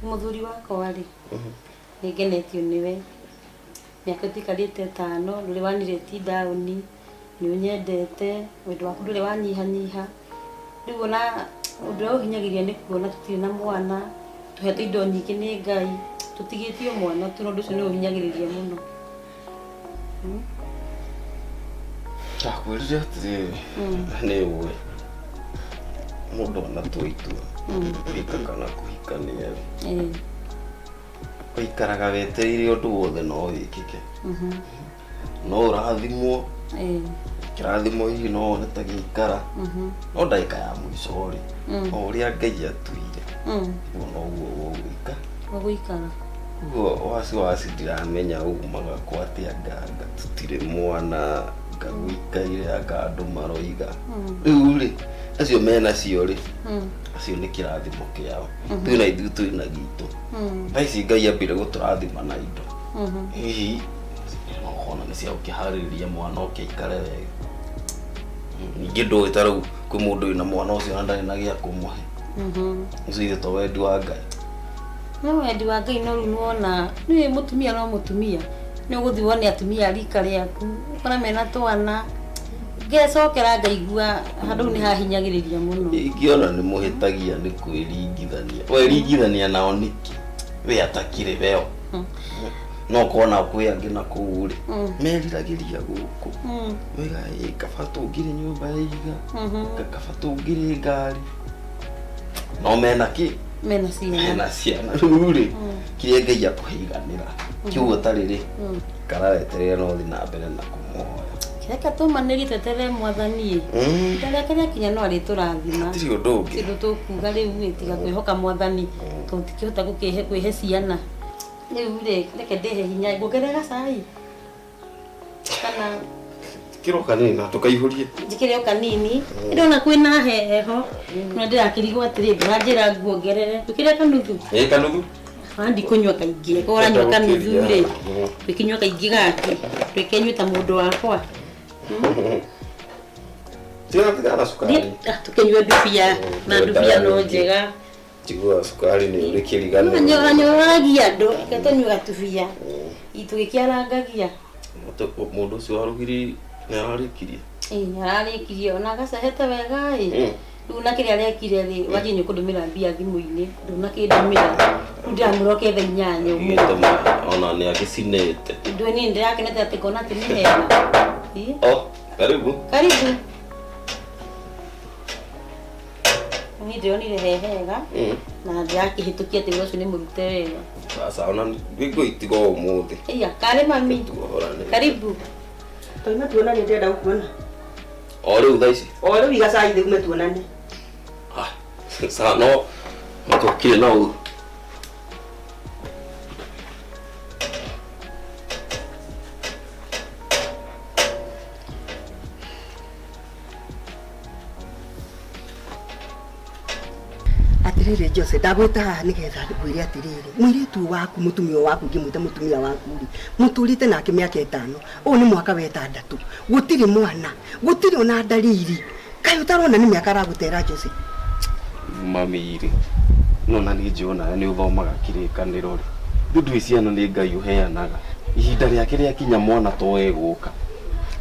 Mũthuri wakwa rĩ, nĩ ngenetio nĩwe. Mĩaka tũikarĩte ĩtano, ndũrĩ wanirĩti down, nĩ ũnyendete, wendo waku ndũrĩ wanyihanyiha. Rĩu ona ũndũ ũrĩa ũhinyagĩrĩria nĩ kuona tũtirĩ na mwana, tũhetwo indo nyingĩ nĩ Ngai, tũtigĩtio mwana tu na ũndũ ũcio nĩ ũhinyagĩrĩria mũno. Ndakwĩrire atĩrĩrĩ, nĩ ũĩ mũndũ anatua itua kũhika kana kũhikania rĩ, ũikaraga wetereire ũndũ wothe no wĩkĩke. No ũrathimwo, kĩrathimo hihi no wone ta gĩikara, no ndagĩka ya mũico rĩ, o ũrĩa Ngai atuire, ũguo noguo gũgũika. Ũgũikara. Ũguo wasiwasi ndiramenya umaga kwa atĩa nganga tũtirĩ mwana anga gũikaire anga andũ maroiga rĩu rĩ acio menacio rĩ acio nĩ kĩrathimo kĩao twĩna ithuĩ twĩna gitũ thaa ici Ngai ambire gũtũrathima na indo hihi no ũkona nĩ cia gũkĩharĩrĩria mwana oke aikare wega ningĩ ndũĩ ta rĩu kwĩ mũndũ wĩna mwana ũcio na ndarĩ na gĩa kũmũhe ũcio ithe to wendi wa Ngai. No wendi wa Ngai no rĩu nĩwona nĩ mũtumia no mũtumia nĩ ũgũthiĩ wone atumia a rika rĩaku ũkore mena twana ngecokera ngaigua handũ hau nĩ hahinyagĩrĩria mũno. Ingĩona nĩ mũhĩtagia nĩ kwĩringithania. Weringithania nao nĩkĩ? We atakĩrĩ weo. No ũkona kwĩ angĩ na kũu rĩ meriragĩria gũkũ. Moigaga ĩ kaba tũngĩrĩ nyũmba ya ihiga, kaba tũngĩrĩ ngari. No mena kĩ? Mena ciana. Mena ciana. Rĩu rĩ kĩrĩa Ngai akũhe iganĩra. Kĩu ũtarĩ rĩ ikara wetereire na ũthiĩ na mbere na kũmũhoya. Reke tũmanĩrie tweterere mwathani ĩ. Ihinda rĩake rĩakinya no arĩtũrathima. Hatirĩ ũndũ ũngĩ. Kĩndũ tũkuga rĩu ĩ tiga kwĩhoka mwathani tondũ tũtikĩhota gũkĩhe kwĩhe ciana. Rĩu rĩ reke ndĩhe hinya nguongerere gacai? Kana Njĩkĩre o kanini na tũkaihũrie. Njĩkĩre o kanini. Ndĩrona kwĩna heho no ndĩrakĩrigwo atĩrĩ ndũranjĩra nguongerere. Njĩkĩre kanuthu? Ĩ kanuthu. Ona ndikũnyua kaingĩ. Angĩkorwo ũranyua kanuthu rĩ, ndũkĩnyua kaingĩ gaki. Ndũkenyue ta mũndũ wakwa. Tigana tigana na cukari. Tũkĩnyue ndubia na ndubia no njega. Njiguaga cukari nĩ ũrĩ kĩriganĩro. Anyoragia andũ, reke tũnyue gatubia. Tũgĩkĩarangagia. Mũndũ ũcio wa rũgiri nĩ ararĩkirie? Ĩĩ nĩ ararĩkirie ona agacehete wega ĩ. Rĩu na kĩrĩa arekire rĩ, wanjie nĩ ũkũndũmĩra mbia thimũ-inĩ, ndũnakĩndũmĩra. Rĩu ndĩramwĩra oke thaa inyanya ũmũthĩ. Gĩtũma ona nĩ agĩcinĩte. Ndũĩ niĩ nĩndĩrakenete atĩ ngona atĩ nĩ hega. Ĩ. Oh, karibu. Karibu. Niĩ ndĩronire he hega na ndĩrakĩhĩtũkia atĩ wĩra ũcio nĩ mũrute wega. Sasa ona ngũitiga ũmũthĩ. Iya, karĩ mami. Karibu. Twauma tuonane ndĩrenda gũkuona. O rĩu thaa ici? O rĩu iga cai thĩ ume tuonane. Ah, sawa no tũkire na ũru. Atĩrĩrĩ Jose, ndagwĩta haha nĩgetha ngwĩre atĩrĩrĩ, mũirĩtu ũyũ waku, mũtumia ũyũ waku, ngĩmwĩta mũtumia waku rĩ, mũtũrĩte nake mĩaka ĩtano, ũyũ nĩ mwaka wa ĩtandatũ, gũtirĩ mwana, gũtirĩ ona ndariri, kaĩ ũtarona nĩ mĩaka aragũtera Jose? Mami rĩ, no na niĩ njũĩ onawe nĩ ũthomaga kĩrĩkanĩro rĩ, ithuĩ ndũĩ ciana nĩ Ngai ũheanaga, ihinda rĩake rĩakinya mwana to egũka.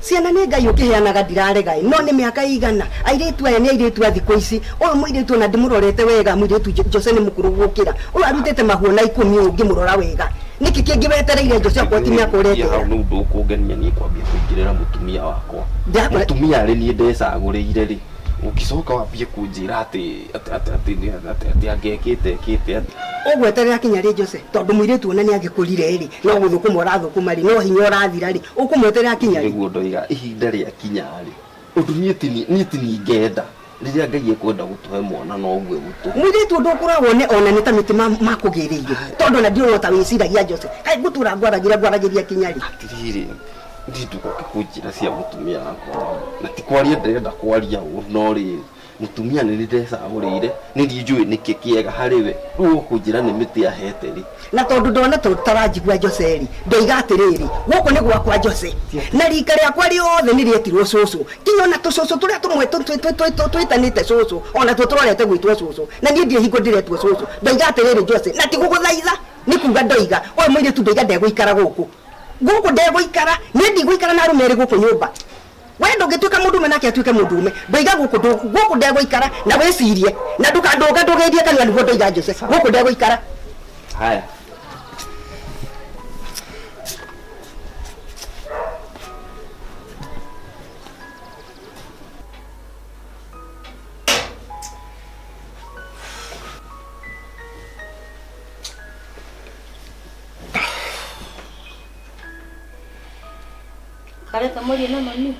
Ciana nĩ Ngai ũkĩheanaga ndirarega ĩ, no nĩ mĩaka ĩigana? Airĩtu aya nĩ airĩtu a thikũ ici. Ũyũ mũirĩtu ona ndĩmũrorete wega, mũirĩtu Jose nĩ mũkũrũ gũgũkĩra. Ũyũ arutĩte mahuo na ikũmi ũũ ngĩmũrora wega. Nĩkĩ kĩngĩ wetereire Jose okorwo ti mĩaka Hau ũreterera? nĩ ũndũ ũkũngenia niĩ kwambia kũingĩrĩra mũtumia wakwa. Mũtumia arĩ niĩ ndecagũrĩire rĩ, Ũngĩcoka wambie kũnjĩra atĩ atĩ atĩ atĩ atĩ atĩ angĩekĩte ekĩte atĩ. Ũgweterera kinya rĩ Jose? Tondũ mũirĩtu ona nĩ agĩkũrire rĩ, no gũthũkũma ũrathũkũma rĩ, no hinya ũrathira rĩ, ũkũmweterera kinya rĩ? Nĩguo ndoiga ihinda rĩakinya rĩ, ũndũ niĩ ti niĩ ti niĩ ngenda, rĩrĩa Ngai ekwenda gũtũhe mwana noguo egũtũhe. Mũirĩtu ũndũ ũkũra wone ona nĩ ta mĩtĩ makũgĩrĩire, tondũ ona ndiũĩ ta wĩciragia Jose, kaĩ ngũtũra ngwaragĩria ngwaragĩria kinya rĩ? Atĩrĩrĩ, Niĩ ndũgoke kũnjĩra cia mũtumia wakwa na ti kwaria ndĩrenda kwaria ũru no rĩrĩ, Mutumia nĩ ndecagũrĩire nĩ ndinjũĩ nĩkĩ kĩega harĩ we rĩu ũkũnjĩra nĩ mĩtĩ ahete rĩ na tondu ndona to taranjigua Jose ri ndoiga atiriri guku ni gwakwa Jose na rika riakwa riothe ni rietirwo cucu kinya ona tucucu turia tumwe twitanite cucu ona tuo turorete gwitwo cucu na nie ndirĩ hingo ndiretwo cucu ndoiga atiriri Jose na ti guguthaitha ni kuga ndoiga uyu muiritu ndoiga ndegũikara guku guku ndegũikara nie ndigũikara na arume eri guku nyumba we ndũngĩtuĩka mũndũme nake atuĩke mũndũme ndoiga gũkũ gũkũ ndegũikara na wĩcirie na ndũkandũnga ndũgerie kanua nĩguo ndoiga Jose gũkũ ndegũikara. Haya. Kareta mũrie na mami.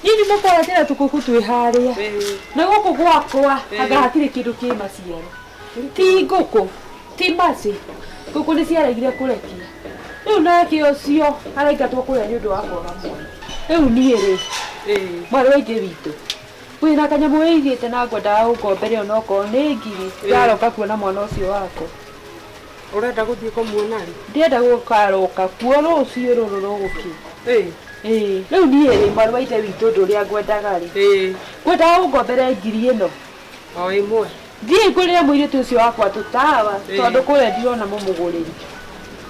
Niĩ mũkwaratĩra tũkũkũ twĩ harĩa na gũkũ gwakwa anga hatirĩ kĩndũ kĩ maciaro ti ngũkũ ti maci ngũkũ nĩ ciaregire kũrekia rĩu nake ũcio araingatwo kũrĩa nĩ ũndũ wa kwaga mwana rĩu niĩ rĩ mwarĩ wa ithe witũ wĩna kanyamũ wĩigĩte na ngwendaga gũkombere onokorwo nĩ ngiri ndaroka kuona mwana ũcio wakwa. Urenda guthie kumuona ri? Ndienda gukaroka kuo rucio ruru ruguki. Riu nie ri mwarĩ wa ithe witũ ũndũ ũrĩa ngwendaga ri ngwendaga gũngombere ngiri ĩno o ĩmwe thiĩ ngũrĩre mũirĩtu ũcio wakwa tũtawa tondũ kũrĩa ndirona mũmũgũrĩri.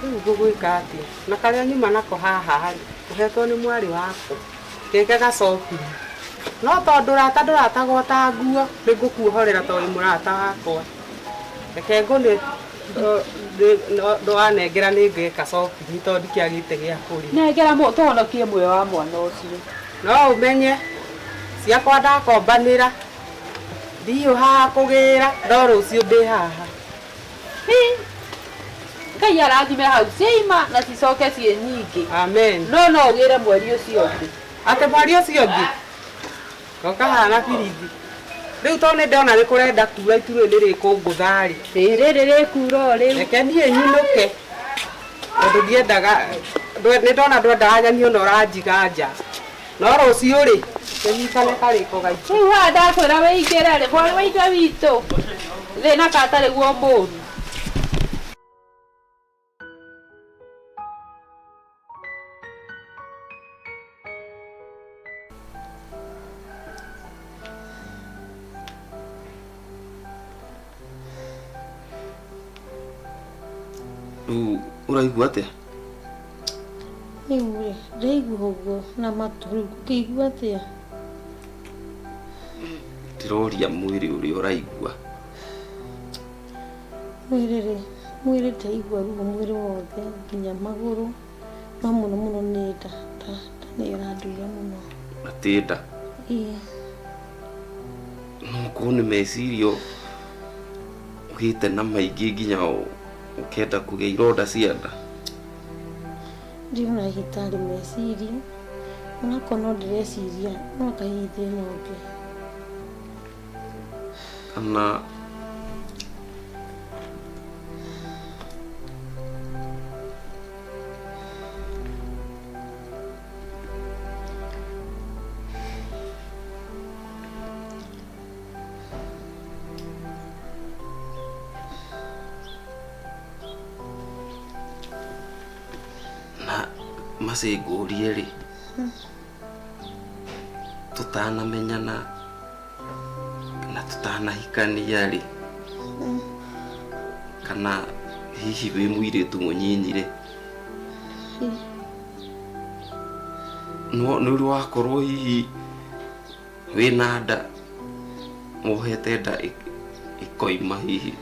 Rĩu ngũgwĩka atĩa na karĩa nyuma nako haha rĩ ũhetwo nĩ mwarĩ wakwa keke gacoki no tondũ rata ndũratagwo ta nguo nĩ ngũkuohorera tondũ wĩ mũrata wakwa reke ngũnĩ ndwanengera nĩ ngeka shopping tondũ ndikĩagĩte gĩa kũrĩa nengera tũhonokie muoyo wa mwana ũcio no ũmenye ciakwa ndakombanĩra ndiũ haha kũgĩra no rũciũ ndĩ haha. Ngai arathime hau ciaima na cicoke ciĩ nyingĩ. Amen. No no ũgĩre mweri ũcio ũngĩ atĩ mweri ũcio ũngĩ gokahana birithi rĩu tondũ nĩ ndona nĩ kũrenda kura itu rĩu nĩ rĩkũngũtha rĩ rĩrĩ rĩkura o rĩu reke niĩ nyinũke tondũ ndiendaga nĩ ndona ndwendaga nyani ona ũranjiga nja no rũciũ rĩ tũnyitane karĩko gaitũ rĩu haha ndakwĩra wĩingĩre rĩ mwarĩ wa ithe witũ thĩna katarĩ guo mũũru. Rĩu ũraigua atĩa? Rĩu rĩ ndĩraigua ũguo na matũ rĩu ngũkĩigua atĩa? Ndĩroria mwĩrĩ ũrĩa ũraigua. Mwĩrĩ rĩ mwĩrĩ ndĩraigua ruo mwĩrĩ wothe nginya magũrũ no mũno mũno nĩ nda nda nĩyo ĩrandura mũno. Atĩ nda? Ĩĩ. No korwo nĩ meciria ũgĩte na maingĩ nginya ukenda kũgĩa ironda cia nda. Ndĩrona hihi tarĩ meciria onakorwo no ndĩreciria no ta hihi thĩna ũngĩ kana macĩ ngũrie rĩ tũtanamenyana na tũtanahikania rĩ kana hihi wĩ mũirĩtu mũnyinyi rĩ No nĩ ũrĩ wakorwo hihi wĩna nda wohete nda ĩkoima hihi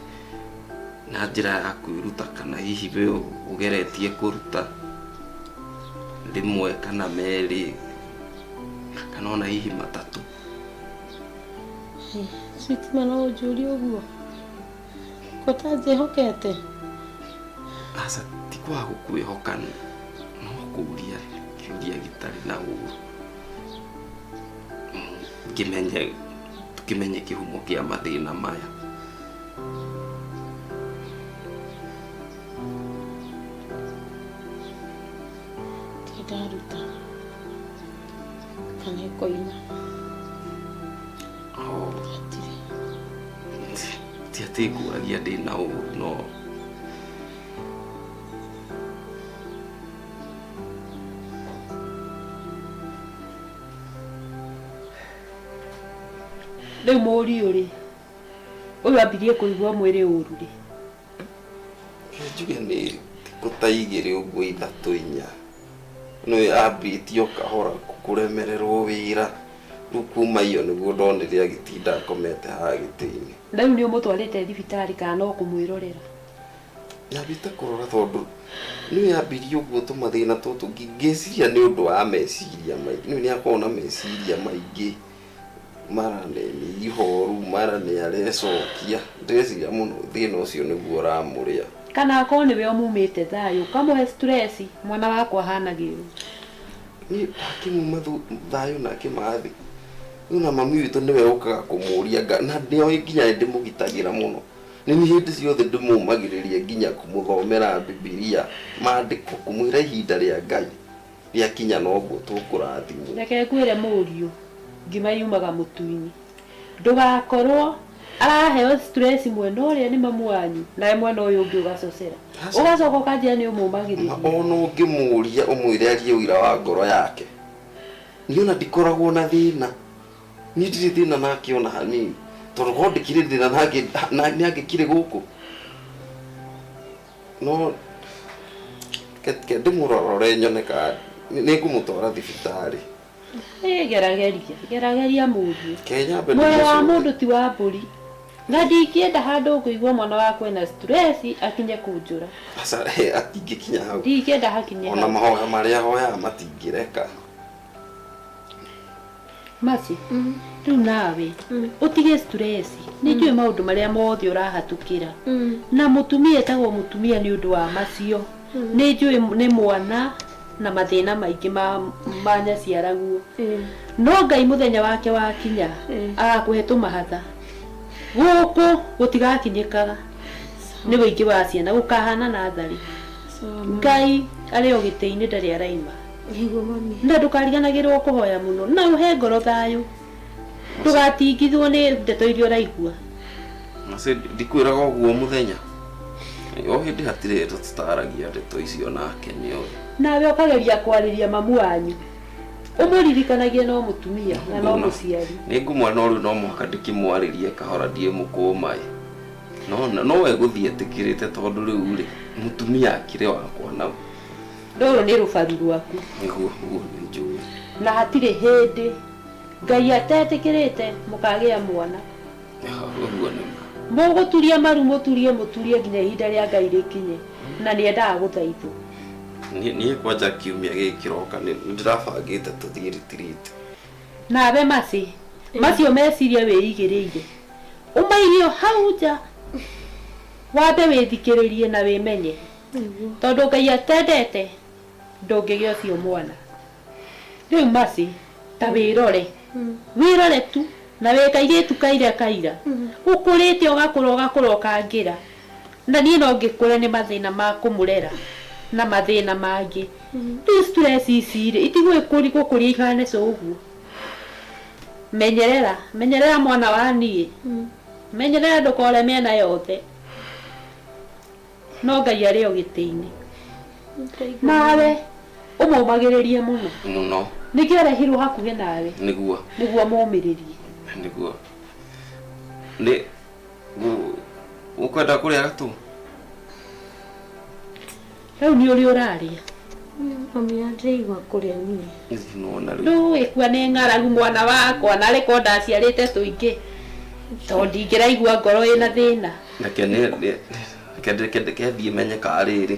na njĩra ya kwĩruta kana hihi we ũgeretie kũruta rĩmwe kana merĩ kana ona hihi matatũ. Sweet man, no ũnjũrie ũguo ko ta njĩhokete? Aca, ti kwaga gũkwĩhoka, no kũũria kĩũria gĩtarĩ na ũru, ngĩmenye tũkĩmenye kĩhumo kĩa mathĩna maya. Ndirĩ ndaruta kana ĩkoima. Oh, hatirĩ. Ti atĩ ngũragia ndĩna ũru, no Rĩu mũriũ rĩ, ũyũ ambirie kũigua mwĩrĩ ũru rĩ? Njuge nĩ thikũ ta 2 ũguo, 3, 4, no ambĩtie o kahora kũremererwo wĩra. Rĩu kuma iyo nĩguo ndonire agĩtinda akomete haha gĩtĩ-inĩ. Rĩu nĩ ũmũtwarĩte thibitarĩ kana no kũmwĩrorera? Nyambĩte kũrora tondũ nĩ yambirie ũguo tũmathĩna tũtũ, ngĩciria nĩ ũndũ wa meciria maingĩ. Nĩ akoragwo na meciria maingĩ, mara nĩ ihoru, mara nĩ arecokia. Ndĩreciria mũno thĩna ũcio nĩguo ũramũrĩa. Kana akorwo nĩwe ũmumĩte thayũ, ũkamũhe stress, mwana wakwa ahanagĩ ũũ. Niĩ ndakĩmuma thayũ nake mathĩ. Rĩu na mami witũ nĩwe ũkaga kũmũria, na nĩoĩ nginya nĩndĩmũgitagĩra mũno. Nĩ niĩ hĩndĩ ciothe ndĩmũmagĩrĩria nginya kũmũthomera Bibilia, maandĩko, kũmwĩra ihinda rĩa Ngai rĩakinya noguo tũkũrathimwo. Reke ngwĩre mũriũ, ngima yumaga mũtu-inĩ. Ndũgakorwo araheo stress mwena ũrĩa nĩ mamu wanyu, nawe mwena ũyũ ũngĩ ũgacocera. Ũgacoka ũkanjĩra nĩ ũmũmagĩrĩria. Ona ũngĩmũria ũmwĩre arie ũira wa ngoro yake, niĩ ona ndikoragwo na thĩna. Niĩ ndirĩ thĩna nake ona hanini, tondũ korwo ndĩkĩrĩ thĩna nake nĩ angĩkire gũkũ. No ke ndĩmũrorore nyone kana nĩ ngũmũtwara thibitarĩ. Gerageria, gerageria mũriũ. Kenyambe Muoyo wa ndĩmũcũnge. Mũndũ ti wa mbũri. Na ndingĩenda handũ ngũigua mwana wakwa ena stress akinye kũnjũra. Aca, atingĩkinya hau. Ndingĩenda hakinye Ona hau. mahoya marĩa ahoyaga matingĩreka. Maci, rĩu nawe ũtige stress. Nĩ njũĩ maũndũ marĩa mothe ũrahatũkĩra. Na mũtumia etagwo mũtumia nĩ ũndũ wa macio. Nĩ njũĩ nĩ mwana na mathĩna maingĩ ma nyaciaraguo. No Ngai mũthenya wake wakinya agakũhe tũmahatha. Gũkũ gũtigakinyĩkaga nĩ wũingĩ wa ciana, gũkahana natharĩ. Ngai arĩ o gĩtĩ-inĩ, ndarĩ araima. Nĩguo mami. Na ndũkariganagĩrwo kũhoya mũno, na ũhe ngoro thayũ, ndũgatingithwo nĩ ndeto iria ũraigua. Maci, ndikwĩraga ũguo mũthenya o hĩndĩ hatirĩ hĩndĩ tũtaragia ndeto icio nake nĩoĩ. Nawe ũkageria kwarĩria mamu wanyu, ũmũririkanagie no mũtumia na no mũciari. Nĩ ngũmwa, no rĩu no mũhaka ndĩkĩmwarĩrie kahora, ndiĩ mũkũmaĩ, no no egũthiĩ etĩkĩrĩte, tondũ rĩu rĩ mũtumia akĩrĩ wakwa na Rũrũ nĩ rũbaru rwaku. Nĩguo, ũguo nĩ njũĩ. Na hatirĩ hĩndĩ Ngai atetĩkĩrĩte mũkagĩa mwana. Ũguo nĩ ma. Mũgũturia maru, mũturie, mũturie nginya ihinda rĩa Ngai rĩkinye, na nĩ endaga gũthaithwo. Niĩ kwanja kiumia gĩkĩ kĩroka nĩ ndĩrabangĩte tũthiĩ retreat. Nawe Maci, macio meciria wĩigĩrĩire, ũmaigie o hau nja, wambe wĩthikĩrĩrie na wĩmenye, tondũ Ngai atendete ndũngĩgĩa ũcio mwana. Rĩu Maci, ta wĩrore, wĩrore tu, na wĩ kairĩtu kaira kaira ũkũrĩte, ũgakũra, ũgakũra, ũkangĩra, na niĩ no ngĩkũre nĩ mathĩna ma kũmũrera na mathĩna mangĩ. Rĩu stress ici rĩ, itigũkũria gũkũria ihane co ũguo. Menyerera, menyerera mwana wa niĩ, menyerera ndũkore mĩena yothe, no Ngai arĩ o gĩtĩ-inĩ. Nawe ũmũmagĩrĩrie mũno. Mũno. Nĩkĩo arehirwo hakuhĩ nawe. Nĩguo. Nĩguo mũmĩrĩrie. Nĩguo nĩ ũkwenda kũrĩa gatũ. Rĩu nĩ ũrĩ ũrarĩa. Mami ndĩraigua kũrĩa niĩ. Nĩwona rĩu. Ndũĩ kua nĩ ng'aragu mwana wakwa narĩ ko ndaciarĩte tũingĩ tondũ ndingĩraigua ngoro ĩna thĩna. Reke reke thiĩ menye ka rĩrĩ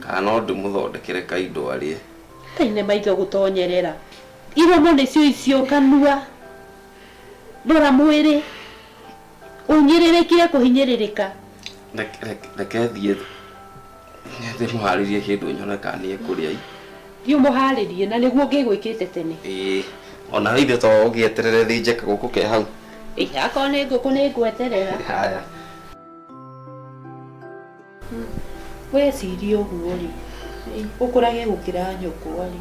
kana no ndĩmũthondekere kaindo arĩe. Kaine maitho gũtonyerera iromo nĩcio icio kanua rora mwĩrĩ ũhinyĩrĩrĩkire kũhinyĩrĩrĩka. Reke thiĩ ndĩmũharĩrie kĩndũ nyone kana nĩ ekũrĩa. Thiĩ ũmũharĩrie na nĩguo ngĩgwĩkĩte tene. Ĩĩ ona ithe to ũgĩeterere thĩnje kagũkũ ke hau. Ĩĩ akorwo nĩ ngũkũ nĩ ngweterera. Haya. Weciria ũguo rĩ ũkũrage gũkĩra nyũkwa rĩ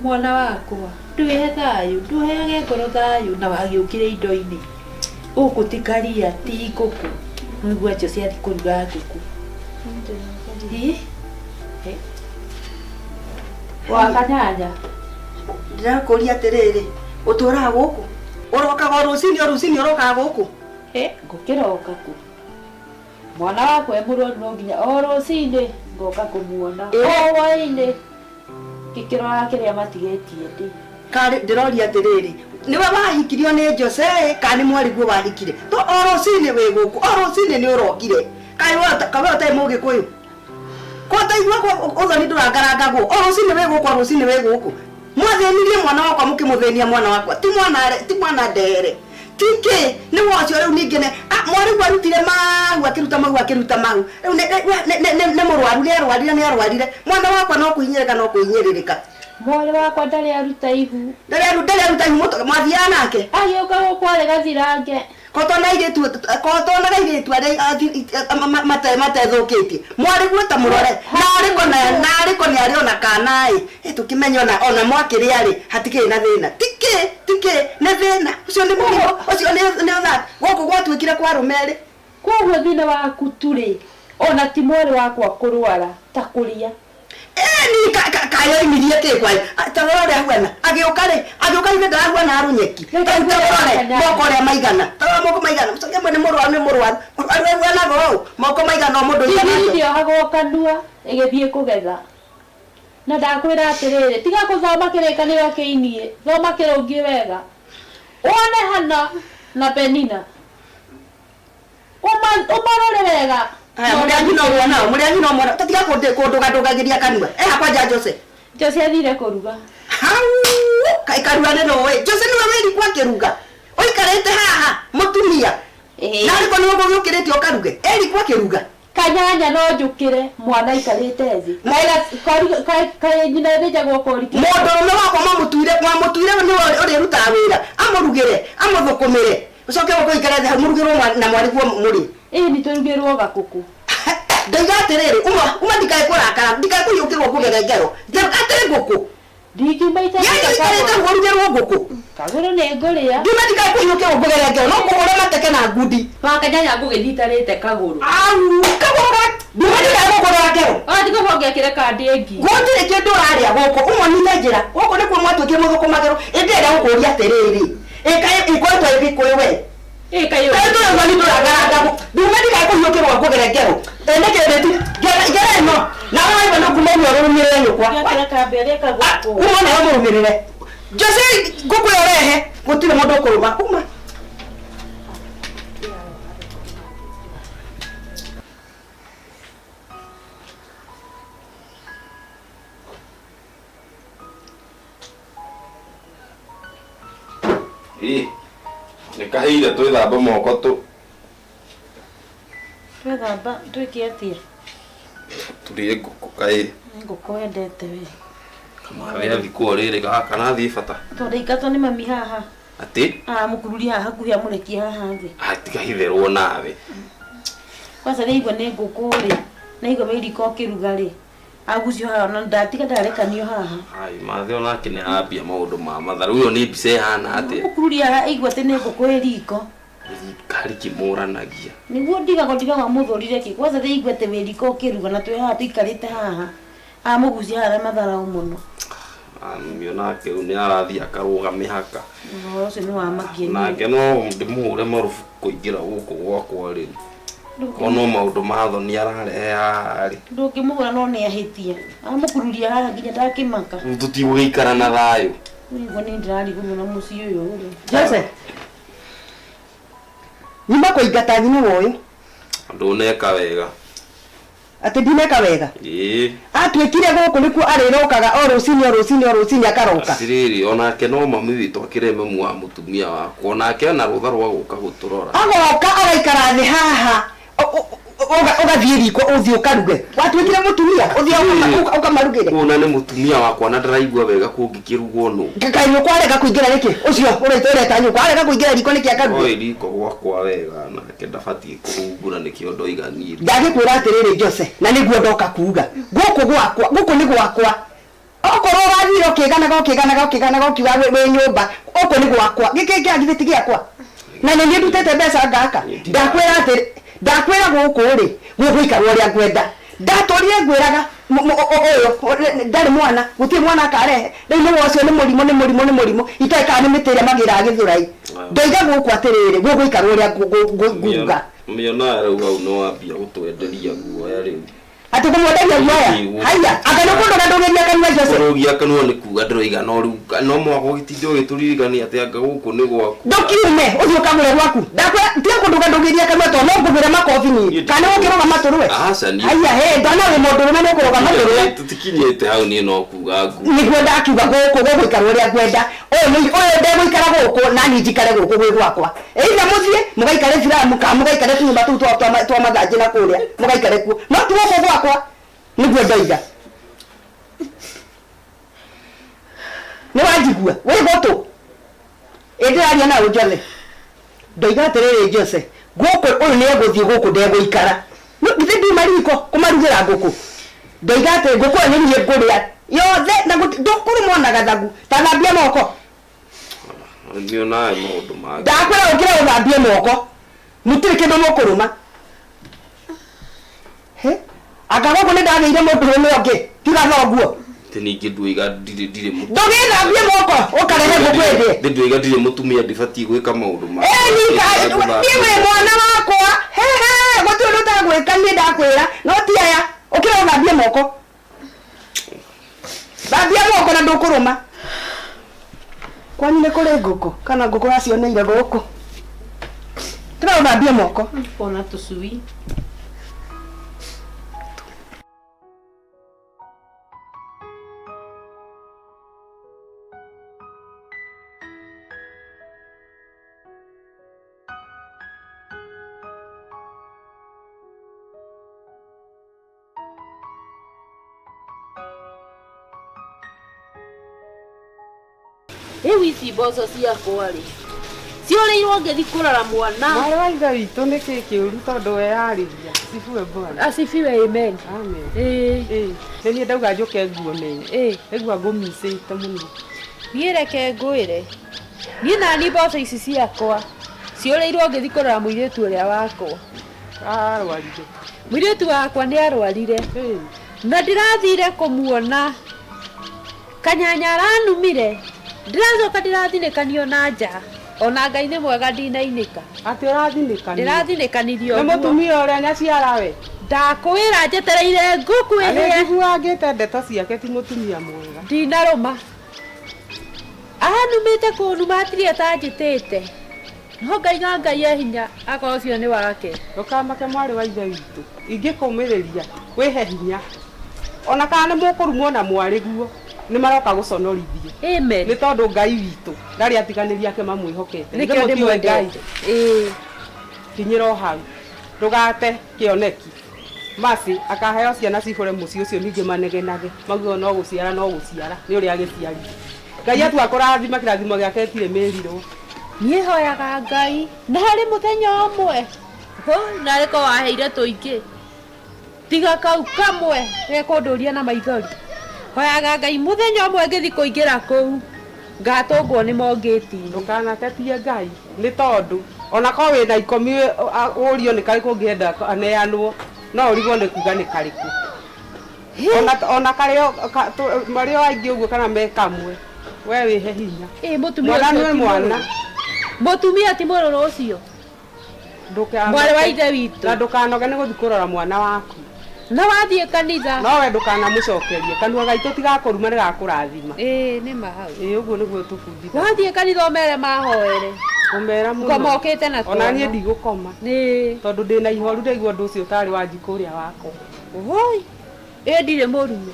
mwana wakwa ndwĩhe thayũ ndũheage ngoro thayũ na wagĩũkire indo-inĩ gũkũ ti karia ti ngũkũ nĩguo acio ciathiĩ kũruga ngũkũ. Ĩ wakanyanya ndĩrakũria atĩrĩrĩ ũtũraga gũkũ ũrokaga o rũcinĩ o rũcinĩ ũrokaga gũkũ. Ngũkĩroka kũ mwana wakwa e mũrwaru no nginya o rũcinĩ ngoka kũmuona o hwaĩ-inĩ ngĩkĩrora kĩrĩa matigĩtie ndĩ. Karĩ ndĩroria atĩrĩrĩ nĩwe wahikirio nĩ Jose kana nĩ mwarĩguo wahikire to o rũcinĩ wĩ gũkũ o rũcinĩ nĩ ũrokire kaĩ we ũtarĩ mũgĩkũyũ ko taigua ũthoni ndũrangarangagwo o rũcinĩ wĩ gũkũ o rũcinĩ wĩ gũkũ mwathĩnirie mwana wakwa mũkĩmũthĩnia mwana wakwa ti mwana ndere ti kĩ nĩ wocio rĩu ningĩ mwarĩguo arutire mau akĩruta mau akĩruta mau rĩu nĩ mũrwaru nĩ arwarire mwana wakwa no kũhinyĩrĩka no kũhinyĩrĩrĩka. Mwarĩ wakwa ndarĩ aruta ihu ndarĩ aruta ihu mwathiaga nake agĩũka gũkũ arĩ gathirange kotona airĩtu arĩa matethũkĩtie mwarĩguo ta mũrore narĩko nĩ arĩ ona kana ĩ tũkĩmenye ona mwakĩrĩa rĩ hatikĩrĩ na thĩna tikĩ nĩ thĩna ũcio nĩ mũrimũ ũcio nĩ ũthati gũkũ gwatuĩkire kwa arũme erĩ. Koguo thĩna waku tu rĩ ona ti mwarĩ wakwa kũrwara ta kũrĩa. Ĩni kayoimirie kĩ kwa ta rora ũrĩa ahuana agĩũka rĩ agĩũka ithe ndarahuana arũnyeki ta rore moko ũrĩa maigana ta rora moko maigana mũcoke mwene mũrwaru nĩ mũrwaru mũrwaru ahuanaga ũũ moko maigana o mũndũ aigana atĩa. Ndĩohagwo kanua ĩgĩthiĩ kũgetha na ndakwĩra atĩrĩrĩ tiga kũthoma kĩrĩkanĩro kĩiniĩ thoma kĩrũngiĩ wega wone Hana na Penina ũmarore wega. Haya mũrĩanyu no muona mũrĩanyu no muona tatiga kũndũgandũgagĩria kanua hakwa nja Jose. Jose athire kũruga hau kaĩ karua nĩ rũĩ Jose nĩwe wĩrikwo akĩruga ũikarĩte haha mũtumia narĩko nĩwe gũgĩũkĩrĩte ũkaruge erikwo akĩruga. Kanyanya no njũkĩre mwana aikarĩte thĩ kaĩ nyina ĩthĩnjagwo kori. Mũndũrũme wakwa mamũtuire nĩwe ũrĩrutaga wĩra amũrugĩre amũthũkũmĩre ũcoke gũkũ ũikare thĩ hau mũrugĩrwo na mwarĩguo mũrĩ. Ĩĩ nĩ tũrugĩrwo gakũkũ. Ndaiga atĩrĩrĩ uma ndikae kũrakara ndikae kũhiũkĩrwo ngũgere ngero atĩrĩ ngũkũ ndingiuma itarĩte ũrugĩrwo ngũkũ kagũrũ nĩ ngũrĩa nduma ndikae kũhiũkĩrwo ngũgere ngero no ngũhũre mateke na ngundi. Wakanyanya ngũgĩthiĩ itarĩte kagũrũ au kagũrũ nduma ndikae gũkũrora ngero ona tikũbongekĩre kandi ĩngĩ gũtirĩ kĩndũ ũrarĩa gũkũ ũmonite njĩra gũkũ nĩkuo mwatuĩkire mũthũkũmagĩrwo ĩndĩ ĩrĩa gũkũria atĩrĩrĩ ĩkoretwo ĩgĩkũyũ we ĩkaĩ ndũrangarangagwo nduma ndikae kũhiũkĩrwo ngũgere ngero ene kĩndũ ngero ĩno na waigua no kuma ũmwe ũrũmĩrĩre nyũkwa uma nayo mũrũmĩrĩre Jose ngũkũ ĩyo rehe gũtirĩ mũndũ ũkũrũma uma. Ĩ nĩ kahinda twĩthamba moko tũ twĩthamba twĩke atĩa tũrĩe ngũkũ kaĩ ngũkũ wendete we kamathĩ athiĩ kuo rĩrĩ gaka na athiĩ bata tondũ aingatwo nĩ mami haha atĩ mũkururi haha hakuhĩ amũrekie haha thĩ atigahitherwo nawe kwanza rĩigua nĩ ngũkũ rĩ naigua wĩ riko ũkĩruga rĩ agucio haha ona ndatiga ndarekanio haha. Ai mathĩ onake nĩ arambia maũndũ ma matharũ ĩyo nĩ mbica ĩhana atĩa mũkururi haha aigua atĩ nĩ ngũkũ ĩ riko thirikari kĩmũranagia nĩguo ndigagwo amũthũrire kĩ kwanza rĩigua atĩ wĩ riko ũkĩruga na twĩ haha tũikarĩte haha amũgucia haha na matharau mũno. Mami onake rĩu nĩ arathiĩ akarũga mĩhaka ũhoro ũcio nĩ wa makia nake no ndĩmũhũre marubuku kũingĩra gũkũ gwakwa rĩu. Kono maũndũ ma thoni ararehe haha rĩ. Ndũngĩmũhũra no nĩ ahĩtia. Amũkururia haha nginya ndakĩmaka. Rĩu tũtigũgĩikara na thayũ. Nĩguo nĩ ndĩrarigwo na mũciĩ ũyũ rĩ. Jose nyuma kũingata nyina wa ũyũ. Ndũneka wega. Atĩ ndineka wega. Ĩĩ. Atuĩkire gũkũ nĩkuo arĩrokaga o rũcinĩ o rũcinĩ o rũcinĩ akaroka. Atĩrĩrĩ onake no mami witũ akĩrĩ mamu wa mũtumia wakwa onake ena rũtha rwa gũka gũtũrora. Agoka agaikara thĩ haha ũgathiĩ riko ũthiĩ ũkaruge. Watuĩkire mũtumia ũthiĩ ũkamarugĩre. Ũna nĩ mũtumia wakwa na ndĩraigua wega kũngĩkĩrugwo nũ. Kaĩ nyũkwa arega kũingĩra nĩkĩ? Ũcio ũreta nyũkwa arega kũingĩra riko nĩkĩ akaruge? Oĩ riko gwakwa wega nake ndabatiĩ kũhungura nĩkĩo ndoiga niĩ. Ndagĩkwĩra atĩrĩrĩ Jose na nĩguo ndoka kuuga gũkũ gwakwa gũkũ nĩ gwakwa. Okorwo ũrathire ũkĩganaga ũkĩganaga ũkĩganaga ũkiuga wĩ nyũmba gũkũ nĩ gwakwa gĩkĩ kĩagithĩ ti gĩakwa na nĩ niĩ ndutĩte mbeca ngaka. Ndakwĩra atĩ ndakwĩra gũkũ rĩ gũgũikarwo ũrĩa ngwenda. Ndatũrire ngwĩraga ũyũ ndarĩ mwana gũtirĩ mwana akarehe rĩu nĩ ũcio nĩ mũrimũ nĩ mũrimũ nĩ mũrimũ itoĩ kana nĩ mĩtĩ ĩrĩa magĩraga Gĩthũrai. Ndoiga gũkũ atĩrĩrĩ gũgũikarwo ũrĩa nguga. Mĩona rĩu hau nĩ wambia gũtwenderia guoya rĩu. Atĩ kũmwenderia guoya? Haiya anga nĩ kũndũga ndũgĩria kanua Jose. Kũrũgia kanua nĩ kuga ndĩroiga no rĩu no mũhaka ũgĩtinde ũgĩtũririkania atĩ anga gũkũ nĩ gwaku. Ndũkiume ũthiĩ ũkagũre gwaku. Ndakwĩra tiga kũndũga ndũgĩria kanua tondũ no ngũgũre makobi niĩ. Kana ũngĩrũgama tũrũe? Aca niĩ. Haiya hĩ ndona wĩ mũndũrũme nĩ ũkũrũgama tũrũe. Tũtikinyĩte hau niĩ no kuga ngu. Nĩguo ndakiuga gũkũ gũgũikarwo ũrĩa ngwenda. Ũyũ ndegũikara gũkũ na niĩ njikare gũkũ gwĩ gwakwa. Either mũthiĩ mũgaikare Islamu kana mũgaikare tũnyũmba tũu twa mathanjĩ na kũrĩa mũgaikare kuo. No ti gũkũ gwakwa nĩguo ndoiga. Nĩ wanjigua wĩ gũtũ? Ĩ ndĩraria nawe Jose. Ndoiga atĩrĩrĩ Jose gũkũ ũyũ nĩ egũthiĩ gũkũ ndegũikara. Githĩ ndiuma riko kũmarugĩra ngũkũ. Ndoiga atĩ ngũkũ ĩyo nĩ niĩ ngũrĩa yothe na ndũkũrũmwo na gathagu. Ta thambia moko. Nĩonaga maũndũ mangĩ. Ndakwĩra ũkĩre ũthambie moko. Mũtirĩ kĩndũ mũkũrũma. Hĩ? Anga gũkũ nĩ ndagĩire mũndũrũme ũngĩ tiga thoguo. Atĩ ningĩ nduiga ndirĩ mũtumia. Ndũgĩthambie moko ũkarehe ngũkũ ĩrĩe. Ndĩ nduiga ndirĩ mũtumia ndibatiĩ gwĩka maũndũ ma. Niĩ wĩ mwana wakwa. He he gũtirĩ ũndũ ũtagwĩka niĩ ndakwĩra no ti aya ũkĩra ũthambie moko. Thambia moko na ndũkũrũma. Kwanyu nĩ kũrĩ ngũkũ kana ngũkũ wacioneire gũkũ? Kĩra ũthambie moko. Ona tũcui. Rĩu ici mboco ciakwa rĩ ciũrĩirwo ngĩthiĩ kũrora mwana. Mwarĩ wa ithe witũ nĩ kĩ kĩũru tondũ weyarĩria. Sifiwe Bwana. Asifiwe amen. Amen. Ĩĩ. Nĩ niĩ ndauga njũke nguone. Ĩĩ. Ndaigua ngũmicĩte mũno. Niĩ reke ngwĩre. Niĩ nani mboco ici ciakwa ciũrĩirwo ngĩthiĩ kũrora mũirĩtu ũrĩa wakwa. Arwarire. Mũirĩtu wakwa nĩ arwarire. Na ndĩrathire kũmuona. Kanyanya aranumire. Ndĩracoka ndĩrathinĩkanio na nja. Ona Ngai nĩ mwega ndinainĩka. Atĩ ũrathinĩkanio? Ndĩrathinĩkanirio Nĩ ũguo. mũtumia ũrĩa nyaciara we? Ndakwĩra njetereire ngũkũ Na nĩ ĩrĩa. njiguaga ngĩte ndeto ciake ti mũtumia mwega. Ndinarũma. Anumĩte kũnuma hatirĩ atanjĩtĩte. No ngaiga Ngai e hinya akorwo ũcio nĩ wake. Ndũkamake mwarĩ wa ithe witũ. Ingĩkũmĩrĩria wĩhe hinya. Ona kana nĩ mũkũrumwo na mwarĩguo nĩ maroka gũconorithio. Amen. Nĩ tondũ Ngai witũ ndarĩ atiganĩria ake mamwĩhokete. Nĩkĩo Nĩ mũtiũĩ Ngai. ndĩmwendete. Ĩĩ. Kinyĩra o hau. Ndũgate kĩoneki. Mercy akaheo ciana cihũre mũciĩ ũcio ningĩ manegenage. Mauge no gũciara no gũciara nĩ ũrĩa agĩciarire. Ngai atua kũrathima kĩrathimo gĩake gĩtirĩ mĩrirũ. Niĩ hoyaga Ngai na harĩ mũthenya ũmwe. Hũ, narĩ ko waheire tũingĩ. Tiga kau kamwe gekũndũria na maithori. Hoyaga Ngai mũthenya ũmwe ngĩthiĩ kũingĩra kũu ngatũngwo nĩ mongĩti. Ndũkanatetie Ngai nĩ tondũ ona korwo wĩna ikũmi ũrio nĩ karĩkũ ũngĩenda aneanwo no ũrigwo nĩ kuga nĩ karĩkũ. Ona karĩo marĩ o aingĩ ũguo kana me kamwe we wĩhe hinya. Ĩ, mũtumia Mwana ũcio nĩ ti mwana. mũrũrũ. Mũtumia ti mũrũrũ ũcio. Mwarĩ wa ithe witũ. Na ndũkanoge nĩ gũthiĩ kũrora mwana waku. Na wathiĩ kanitha. No we ndũkanamũcokerie. Kanua gaitũ tigakũruma nĩ gakũrathima. Ĩĩ nĩ ma hau. Ĩĩ ũguo nĩguo tũbundithagia. Wathiĩ kanitha ũmere mahoere. Ũmera mũno. Ngoma ũkĩte na Ona twana. niĩ ndigũkoma. Nĩ. Tondũ ndĩna ihoru ndaigua ũndũ ũcio ũtarĩ wa njikũ ũrĩa wakwa. Woi. Ĩ ndirĩ mũrume.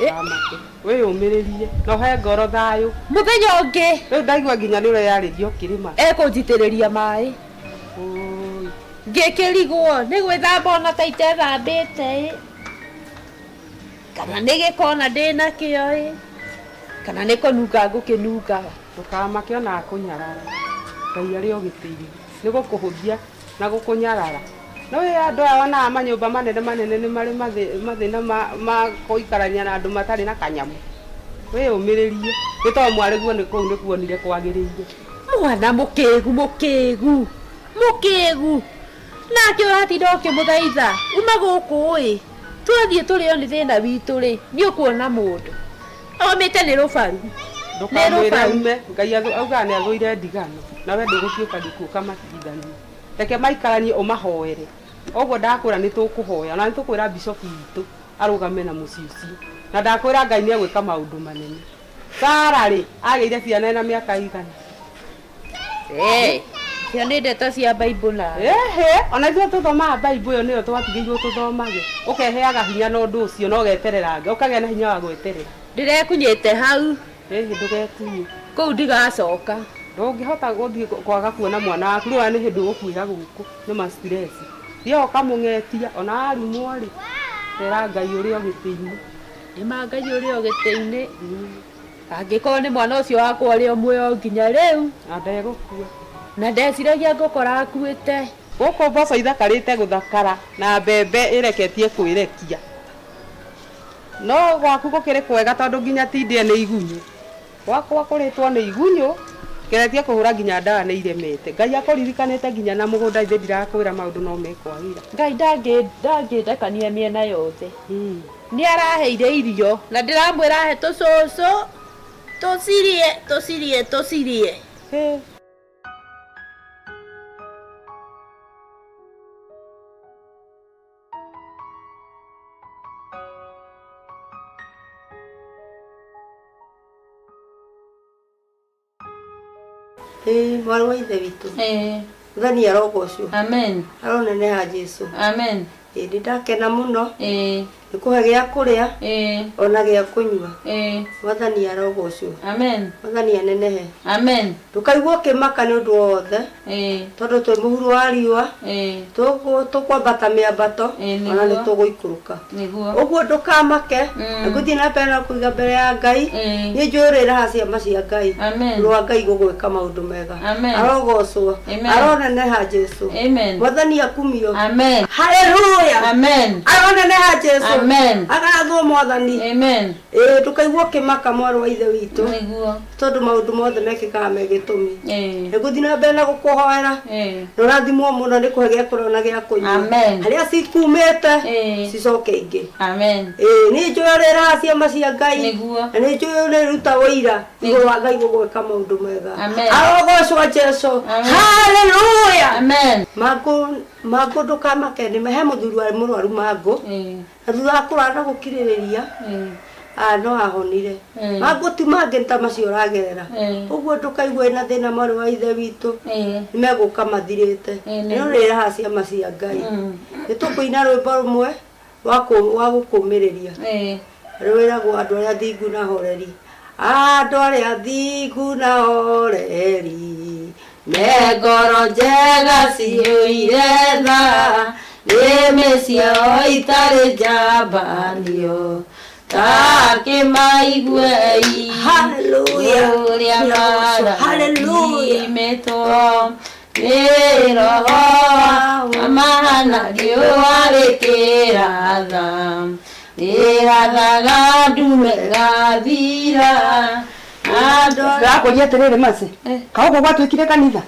Ndũkamake. Wĩyũmĩrĩrie. Na ũhe ngoro thayũ. Mũthenya ũngĩ. Rĩu ndaigua nginya nĩ ũreyarĩria ũkĩrĩma. Ekũnjitĩrĩria maĩ. Ũi. Ngĩkĩrigwo nĩ gwĩthamba ona ta itethambĩte ĩ. Kana nĩ gĩko ona ndĩnakĩo ĩ. Kana nĩ kũnunga ngũkĩnungaga. Ndũkamake ona akũnyarara. Ngai arĩ o gĩtĩ-inĩ. Nĩ gũkũhũthia na gũkũnyarara. No ĩ andũ aya wonaga manyũmba manene manene nĩ marĩ mathĩna ma gũikarania na andũ matarĩ na kanyamũ. Wĩyũmĩrĩrie. Nĩ tondũ mwarĩguo nĩ kũu nĩkuonire kwagĩrĩire. Mwana mũkĩgu mũkĩgu. Mũkĩgu. Nake ũratinda ũkĩmũthaitha. Uma gũkũ ĩ. Twathiĩ tũrĩo nĩ thĩna witũ rĩ. Nĩ ũkuona mũndũ. Omĩte nĩ rũbaru. Ndũkamwĩre ume. Ngai augaga nĩ athũire ndigano. Nawe ndũgũtuĩka gĩkuũ ũkamatigithania. Reke maikaranie ũmahoere. Ũguo ndakwĩra nĩ tũkũhoya. Ona nĩ tũkwĩra bishop witũ arũgame na mũciĩ ũcio. Na ndakwĩra Ngai nĩ egwĩka maũndũ manene. Sara rĩ, agĩire ciana ena mĩaka igana? Cio nĩ ndeto cia Bible na. Ehe, ona ithuĩ tũthomaga Bible ĩyo nĩyo twatigĩirwo tũthomage. Ũkeheaga hinya na ũndũ ũcio na ũgeterera Ngai, ũkagĩa na hinya wa gweterera. Ndĩrekunyĩte hau. Ĩhĩ ndũgekunye. Kũu ndigacoka. Ndũngĩhota gũthiĩ kwaga kuona mwana waku rĩu nĩ hĩndĩ ũgũkuĩra gũkũ nĩ ma stress. Thiĩ ũkamũng'etia ona arumwo rĩ, tera Ngai ũrĩa o gĩtĩ-inĩ. Nĩ ma Ngai ũrĩa o gĩtĩ-inĩ. Angĩkorwo nĩ mwana ũcio wakwa ũrĩ o muoyo nginya rĩu. Na ndegũkua. Na ndeciragia ngũkora akuĩte. Gũkũ mboco ithakarĩte gũthakara na mbembe ĩreketie kwĩrekia. No gwaku gũkĩrĩ kwega tondũ nginya tindĩe nĩ igunyũ. Gwakwa kũrĩtwo nĩ igunyũ, ngeretie kũhũra nginya ndawa nĩ iremete. Ngai akũririkanĩte nginya na mũgũnda ithe ndirakwĩra maũndũ no mekwagĩra. Ngai ndangĩndekania mĩena yothe. Nĩ araheire irio na ndĩramwĩra he tũcũcũ tũcirie tũcirie tũcirie. Mwarĩ wa ithe witũ. Mwathani arogocwo. Amen. Aroneneha Jesũ. Amen. Nĩ ndakena mũno. Nĩ kũhe gĩa kũrĩa. Ona gĩa kũnyua. Mwathani arogocwo. Amen. Mwathani anenehe. Amen. Ndũkaigua ũkĩmaka nĩ ũndũ wothe. Tondũ twĩ mũhuro wa riũa. Tũkwambata mĩambato ona nĩ tũgũikũrũka. Ũguo ndũkamake. Ngũthiĩ na mbere na kũiga mbere ya Ngai. Nĩ njũĩ ũrĩraha ciama cia Ngai. Rwa Ngai gũgwĩka maũndũ mega. Arogocwo. Aroneneha Jesũ. Mwathani akumio. Amen. Hallelujah. Amen. Aroneneha Jesũ. Amen. Agathwo Mwathani. Amen. Ndũkaigua ũkĩmaka mwarĩ wa ithe witũ. Nĩguo. Tondũ maũndũ mothe mekĩkaga me gĩtũmi. Nĩngũthiĩ na mbere na gũkũhoera. Na ũrathimwo mũno nĩ kũhe gĩa kũrĩa na gĩa kũnyua. Amen. Harĩa cikumĩte cicoke ingĩ. Amen. Nĩ njũĩ ũrĩraha ciama cia Ngai. Nĩguo. Na nĩ njũĩ ũrĩruta ũira igũrũ wa Ngai gũgwĩka maũndũ mega. Amen. Arogocwo Jesũ. Hallelujah. Amen. Mangũ ndũkamake nĩ he mũthuri warĩ mũrwaru mangũ. Na thutha wa kũrwara na gũkirĩrĩria no ahonire. Mangũ ti mangĩ ta macio ũragerera. Ũguo ndũkaigue na thĩna mwarĩ wa ithe witũ. Nĩ megũka mathirĩte. Nĩ ũrĩraha ciama cia Ngai. Nĩ tũkũina rwĩmbo rũmwe rwa gũkũmĩrĩria. Rwĩragwo andũ arĩa thingu na horeri. Andũ arĩa thingu na horeri. Me ngoro njega ciyũire tha. Nĩmĩ ciao itarĩ njambanio. Takĩmaiguei. Hallelujah. Ũrĩa Hallelujah. marathimĩtwo nĩ Roho mahana riũa rĩkĩratha. Rĩrathaga ndume gathira. Ndĩrakũria atĩrĩrĩ Mercy, kaũguo gwatuĩkire kanitha?